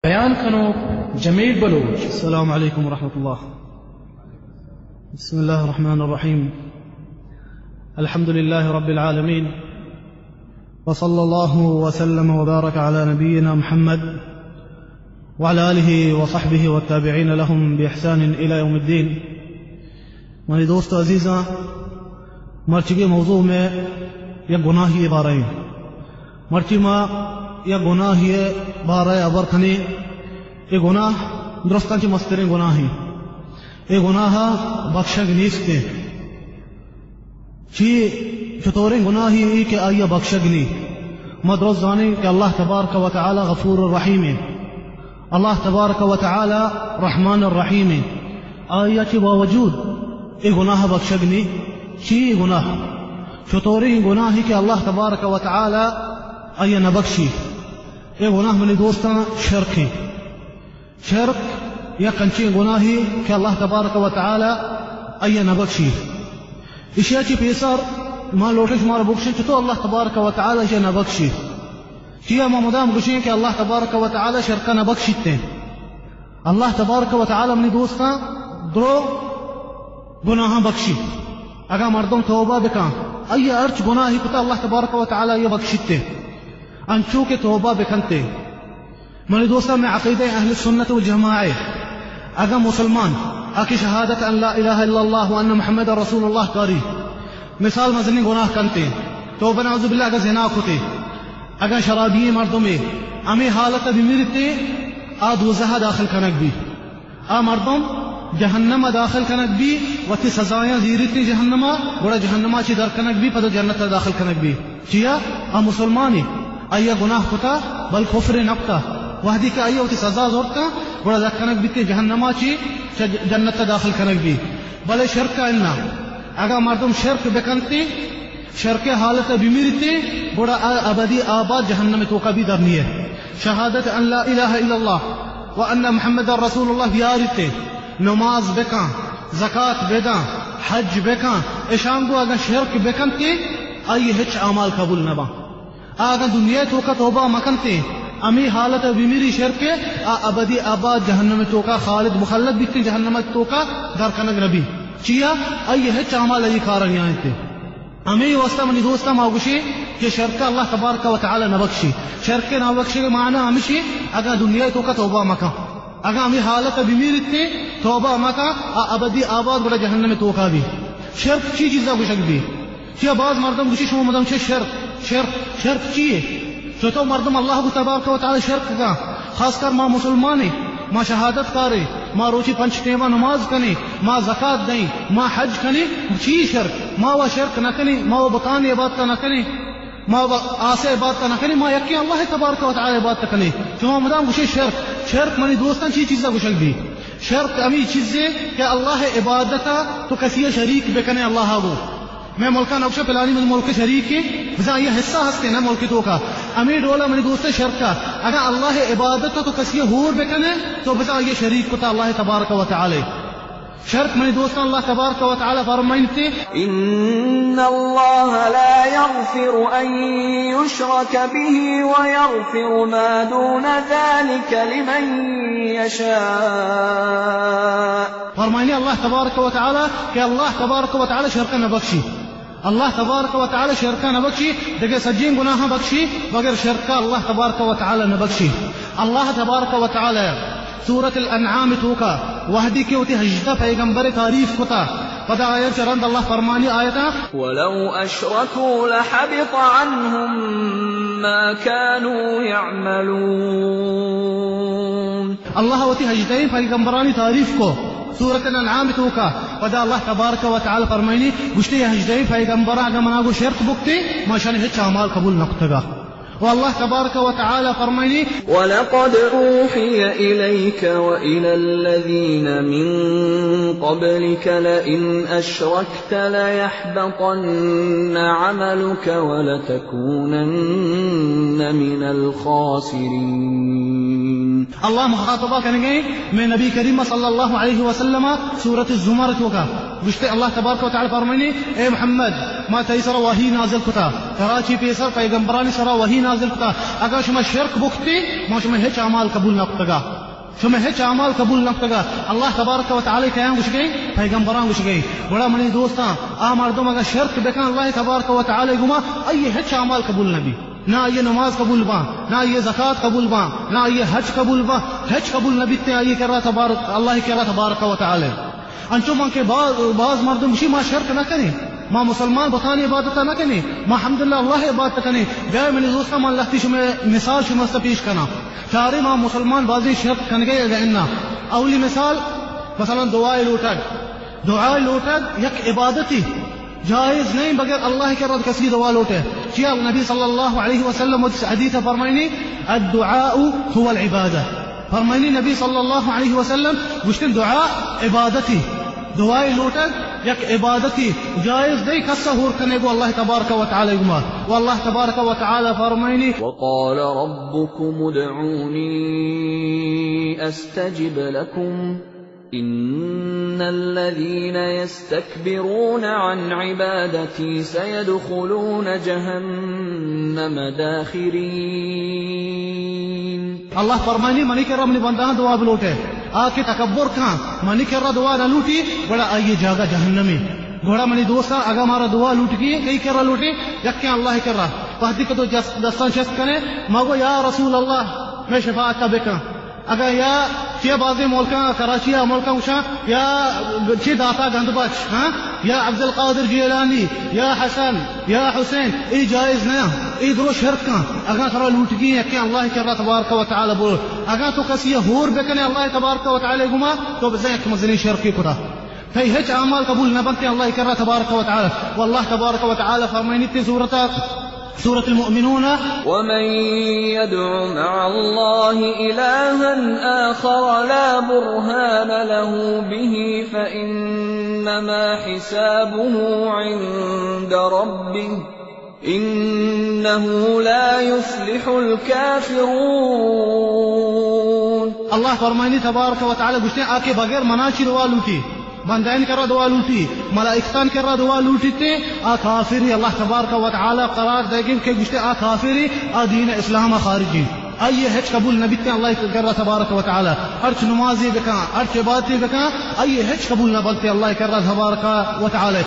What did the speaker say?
بیان کنوک جمیل بلوچ۔ السلام علیکم ورحمۃ اللہ۔ بسم اللہ الرحمن الرحیم۔ الحمد للہ رب العالمین۔ وصلی اللہ وسلم وبارک علی نبینا محمد وعلی آلہ وصحبہ والتابعین لهم بإحسان الی یوم الدین۔ منی دوست عزیزاں، مرچیگیں موضوع مئے یک گناہی بارہ ایں۔ مرچی ما یک گناہی بارہ ہبر کنیں۔ اے گناہ درستاں چہ مستریں گناہ ایں۔ اے گناہ بخشگ نیست ایں۔ چی چطوریں گناہی ایں کہ آئی بخشگ نی؟ ما درست زانیں کہ اللہ تبارک و تعالی غفور الرحیم ایں۔ اللہ تبارک و تعالی رحمان الرحیم ایں۔ آئی چہ باوجود اے گناہ بخشگ نی۔ چی گناہ؟ چطوریں گناہی کہ اللہ تبارک و تعالی آئی نہ بخشی؟ اے گناہ منی دوستاں شرک ایں۔ شرک یک انچیں گناہے کہ اللہ تبارک و تعالی آئی نہ بخشی۔ اشیا چی پیسر ما لوٹیں شمارا بگشیں چطور اللہ تبارک و تعالی اشیا نہ بخشی۔ چیا ما مدام گشیں کہ اللہ تبارک و تعالی شرکا نہ بخشیت ایں۔ اللہ تبارک و تعالی منی دوستاں درو گناہاں بخشی۔ اگاں مردم توبہ بکاں، آئی ہرچ گناہی کتا اللہ تبارک و تعالی آئی بخشیت ایں۔ انچو کہ توبہ بکنت ایں۔ منی دوستاں، مئے عقیدہ اہل سنت والجماعہ ایں۔ اگاں مسلمان آ کہ شہادت ان لا الہ الا اللہ و ان محمد رسول اللہ کاری، مثال مزنیں گناہ کنت ایں، توبہ نعوذ باللہ اگاں زنا کت ایں، اگاں شرابی مردمے ہمے حالت بمیریت ایں، آ دوزہ داخل کنگ بی۔ آ مردم جہنم داخل کنگ بی، وتی سزایاں زیریت ایں جہنم، گڑا جہنم چی در کنگ بی، پدا جنت داخل کنگ بی۔ چیا؟ آ مسلمانے، آئی گناہ کتا، بل کفر نہ کتا۔ وہدی کہ آئی وتی سزا زرتا، گڑا در کنگ بیت جہنما چی، چہ جنت داخل کنگ بی۔ بلے شرک انا، اگاں مردم شرک بکنت ایں، شرک حالت بمیریت ایں، گڑا آ ابدی آباد جہنم توکا بی در نیے۔ شہادت ان لا الہ الا اللہ و ان محمد رسول اللہ بیاریت ایں، نماز بکاں، زکات بداں، حج بکاں، اشاں گوں اگاں شرک بکنت ایں، آئی ہچ اعمال قبول نہ باں۔ آ اگاں دنیا توکا توبہ مکنت ایں، ہمے حالت بمیری شرک، آ ابدی آباد جہنم توکا خالد مخلد بیت ایں، جہنم توکا در کنگ نبی۔ چیا؟ آئی ہچ اعمال آئی کارا نیاینت ایں۔ ہمے واسطہ منی دوستاں ما گوشیں کہ شرک اللہ تبارک و تعالی نہ بخشی۔ شرک نہ بخشی معنی ہمشی اگاں دنیا توکا توبہ مکاں۔ اگاں ہمے حالت بمیریت ایں، توبہ مکاں، آ ابدی آباد گڑا جہنم توکا بی۔ شرک چی چیزا گوشگ بی؟ چیا باز مردم گوشی شما مدام چے شرک، شرک، شرک چیے؟ چطور مردم اللہ کو تبارک و تعالی شرک کا؟ خاص کر ما مسلمانیں، ما شہادت کاریں، ما روچی پنچ ٹیمہ نماز کنیں، ما زکات دئیں، ما حج کنیں، چی شرک؟ ما و شرک نہ کنیں، ما و بتان عبادت نہ کنیں، ما و آسے عبادت نہ کنیں، ما یکیں اللہ تبارک و تعالی عبادت کنیں۔ شما مدام گوشے شرک، شرک منی دوستاں چی چیزا گوشگ بی؟ شرک ہمی چیزے کہ اللہ عبادتا تو کسی شریک بکنے اللہ گو۔ مئے ملکا نقشہ پلانی من ملک شریک ایں، بزاں آئی حصہ ہستے نا ملک توکا۔ ہمے ڈولا منی دوست شرکا، اگاں اللہ عبادت تو کسی ہور بکنے، تو بزاں آئی شریک کتا اللہ تبارک و تعالی۔ شرک منی دوستاں اللہ تبارک و تعالی فرمائنتے، ان اللہ لا یغفر ان یشرک به ویغفر ما دون ذلك لمن یشاء۔ فرمائنی اللہ تبارک و تعالی کہ اللہ تبارک و تعالی شرک نہ بخشی۔ اللہ تبارک و تعالی شرک نہ بخشی، دگہ سجین گناہ بخشی، مگر شرک اللہ تبارک و تعالی نہ بخشی۔ اللہ تبارک و تعالی سورۃ الانعام توکا وہدی کہ وتی ہژدہ پیغمبر تعریف کتا، پدا آیت چہ رند اللہ فرمانی آیتا، ولو اشركوا لحبط عنهم ما كانوا يعملون۔ اللہ وتی ہژدہیں پیغمبرانی تعریف کو سورۃ الانعام توکا۔ پدا اللہ تبارک و تعالی فرمائنی، گوشتے، یہ ہژدہیں پیغمبر اگاں منا گو شرک بکتے، ما شان ہچ اعمال قبول نکتگا۔ و اللہ تبارک و تعالی فرمائنی، ولقد اوحی الیک و الی الذین من قبلک لئن اشرکت ليحبطن عملك ولتكونن من الخاسرين۔ اللہ مخاطبہ کنگے میں نبی کریم صلی اللہ علیہ وسلم سورۃ الزمر توکا گوشتے، اللہ تبارک و تعالی فرمائنی، اے محمد، ما تئی سرا وحی نازل کتا، ترا چی پیسر پیغمبرانی سرا وحی نازل کتا۔ اگاں شما شرک بکتے، ما شما ہچ اعمال قبول نہ کتگا۔ شما ہچ اعمال قبول نہ کتگا۔ اللہ تبارک و تعالی کیاں گوشگئے؟ پیغمبراں گوشگئے۔ گڑا منی دوستاں، آ مردم اگاں شرک بکن اللہ تبارک و تعالی گما، آئی ہچ اعمال قبول نہ بی۔ نہ آئی نماز قبول باں، نہ آئی زکات قبول باں، نہ آئی حج قبول باں، ہچ قبول نہ بیتے آئی کرا تبارک، اللہ کرا تبارک و تعالی۔ انچو من کہ باز، باز مردم گوشی، ما شرک نہ کنیں، ما مسلمان بتانی عبادت نہ کنیں، ما الحمدللہ اللہ عبادت کنیں۔ بیا منی دوستاں، من لہتی شمئے مثال شمئے واسطہ پیش کناں۔ چارے ما مسلمان بازیں شرک کنگے اگہ انا۔ اولی مثال، مثلاً دعائے لوٹگ۔ دعائے لوٹگ یک عبادتی، جائز نہیں بغیر اللہ کرا کسی دعا لوٹے۔ چیا نبی صلی اللہ علیہ وسلم حدیث فرمائنی، الدعاء هو العبادة۔ فرمائنی نبی صلی اللہ علیہ وسلم گوشتن، دعا عبادتی، دعائے لوٹگ یک عبادتی، جائز نہیں کسا ہور کنے گو اللہ تبارک و تعالی گما۔ و اللہ تبارک و تعالی فرمائنی، وقال ربكم ادعوني أستجب لكم، إن الذين يستكبرون عن عبادتي سيدخلون جهنم داخرين۔ اللہ فرمانی، منی کرا منی بندہاں دعا بلوٹے۔ آ کہ تکبر کاں، منی کرا دعا نہ لوٹی، گڑا آئی جاگہ جہنمی۔ گڑا منی دوستاں، اگاں مارا دعا لوٹگی، کئی کرا لوٹی؟ یکیں اللہ کرا۔ وہدی کہ تو جس-، دستاں چست کنے، مگو، یا رسول اللہ، میں شفاعت بکن۔ اگاں یا چیا بازیں ملکاں، کراچی ء ملکاں گوشاں، یا چی داتا گند بچ، ہاں؟ یا عبدالقادر جیلانی، یا حسن، یا حسین، اے جائز نہ، اے درو شرک کن۔ اگاں ترا لوٹگی یکیں اللہ کرا تبارک و تعالی بول۔ اگاں تو کسی ہور بکنے اللہ تبارک و تعالی گما، تو بزن یک مزنی شرکی کتا۔ تئی ہچ اعمال قبول نہ بنتے اللہ کرا تبارک و تعالی۔ و اللہ تبارک و تعالی فرمائنی تی سورت، سورت المؤمنون، ومن يدع مع الله إلها آخر لا برهان له به فإنما حسابه عند ربه إنه لا يفلح الكافرون۔ اللہ فرمائنی تبارک و تعالی گوشتے، آ کہ بغیر منا چی دعا لوٹی، بندائن کرا دعا لوٹی، ملائکتان کرا دعا لوٹیتے، آ کافری۔ اللہ تبارک و تعالی قرار دے گی کہ گوشتے آ کافری، آ دین اسلام خارجی۔ آئی ہچ قبول نہ بیتے اللہ کرا تبارک و تعالی۔ ہرچ نمازی بکن، ہرچ عبادتی بکن، آئی ہچ قبول نہ بنتے اللہ کرا تبارک و تعالی۔